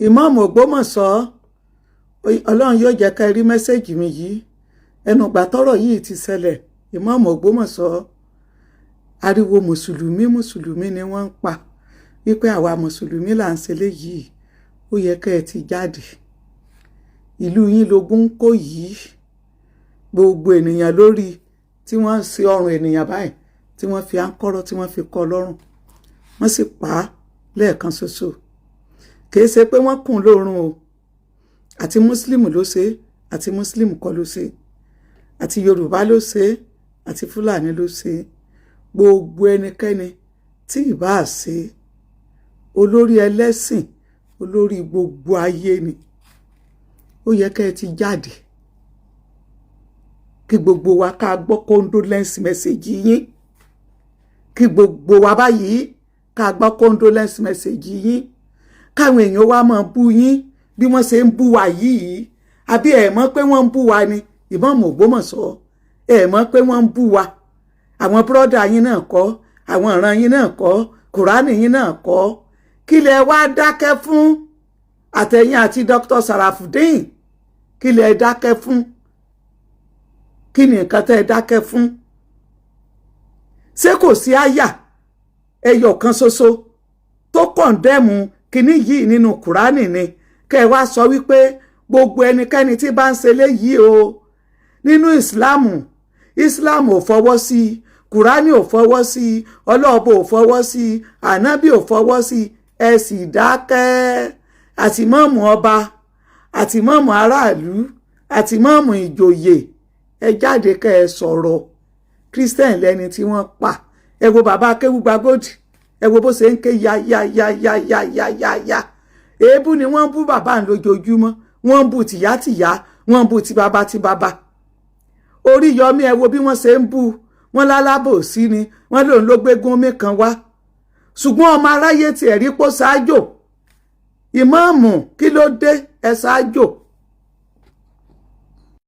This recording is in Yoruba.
Ìmáàmù Ògbómọ̀ṣọ́, Ọlọ́run yóò jẹ́ ká rí message mi yìí. Ẹnu ìgbà tọ́rọ̀ yìí ti ṣẹlẹ̀, Ìmáàmù Ògbómọ̀ṣọ́, ariwo mùsùlùmí, mùsùlùmí ni wọ́n ń pa, wípé àwa mùsùlùmí là ń ṣe léyìí. Ó yẹ kẹ́ ẹ ti jáde. Ìlú yín lógún ń kó yìí, gbogbo ènìyàn lórí tí wọ́n ń ṣe ọrùn ènìyàn báyìí, tí wọ́n fi áńkọ́rọ́, tí wọ́n fi kọ́ lọ́rùn, wọ́n sì pa á lẹ́ẹ̀kan ṣoṣo. Kìí ṣe pé wọ́n kùn lóorun o. Àti Muslim ló ṣe, àti Muslim kọ́ ló ṣe, àti Yorùbá ló ṣe, àti Fúlàní ló ṣe, gbogbo ẹnikẹ́ni tí ìbá ṣe, olórí ẹlẹ́sìn, olórí gbogbo ayé ni. Ó yẹ kẹ́ ẹ ti jáde kí gbogbo wa ká gbọ́ condolence message yín, kí gbogbo wa báyìí ká gbọ́ condolence message yín, káwọn èèyàn wá máa bú yín bí wọ́n ṣe ń bú wa yìí. Àbí ẹ̀ mọ̀ pé wọ́n ń bú wa ni? Ìmáàmù Ògbómọ̀ṣọ́, ẹ̀ mọ̀ pé wọ́n ń bú wa? Àwọn brother yín náà kọ́, àwọn ìran yín náà kọ́, Kùránì yín náà kọ́. Kí lẹ wá dákẹ́ fún, àtẹ̀yìn àti Dr. Sarafudeen? Kí lẹ dákẹ́ fún? Kí ni nǹkan tẹ́ ẹ dákẹ́ fún? Ṣé kò sí àyà ẹyọ kan ṣoṣo tó condemn kínní yìí nínú Kùránì ni, kẹ́ ẹ wá sọ wípé gbogbo ẹnikẹ́ni tí bá ń ṣe léyìí o nínú Ìsìláàmù, Ìsìláàmù ò fọwọ́ sí i, Kùránì ò fọwọ́ sí i, Ọlọ́ọ̀bù ò fọwọ́ sí i, Ànábì ò fọwọ́ sí i, ẹ sì dákẹ́? Àti mọ́ọ̀mù ọba, àti mọ́ọ̀mù aráàlú, àti mọ́ọ̀mù ìjòyè, ẹ jáde kẹ́ ẹ sọ̀rọ̀. Christian lẹni tí wọ́n pa. Ẹ wo bàbá Akéwúgba Gold, ẹ wo bó ṣe ń ké ya ya ya ya ya ya ya ya. Èébú ni wọ́n ń bú bàbá ń lójoojúmọ́, wọ́n ń bú tìyátìyá, wọ́n ń bú ti bàbá ti bàbá. Oríyọmí, ẹ wo bí wọ́n ṣe ń bú wọ́n. Lálábòsí ni wọ́n, lòun ló gbégún omi kan wá, ṣùgbọ́n ọmọ aráyé tiẹ̀ rí pó ṣáájò. Ìmáàmù, kí ló dé? Ẹ ṣáájò.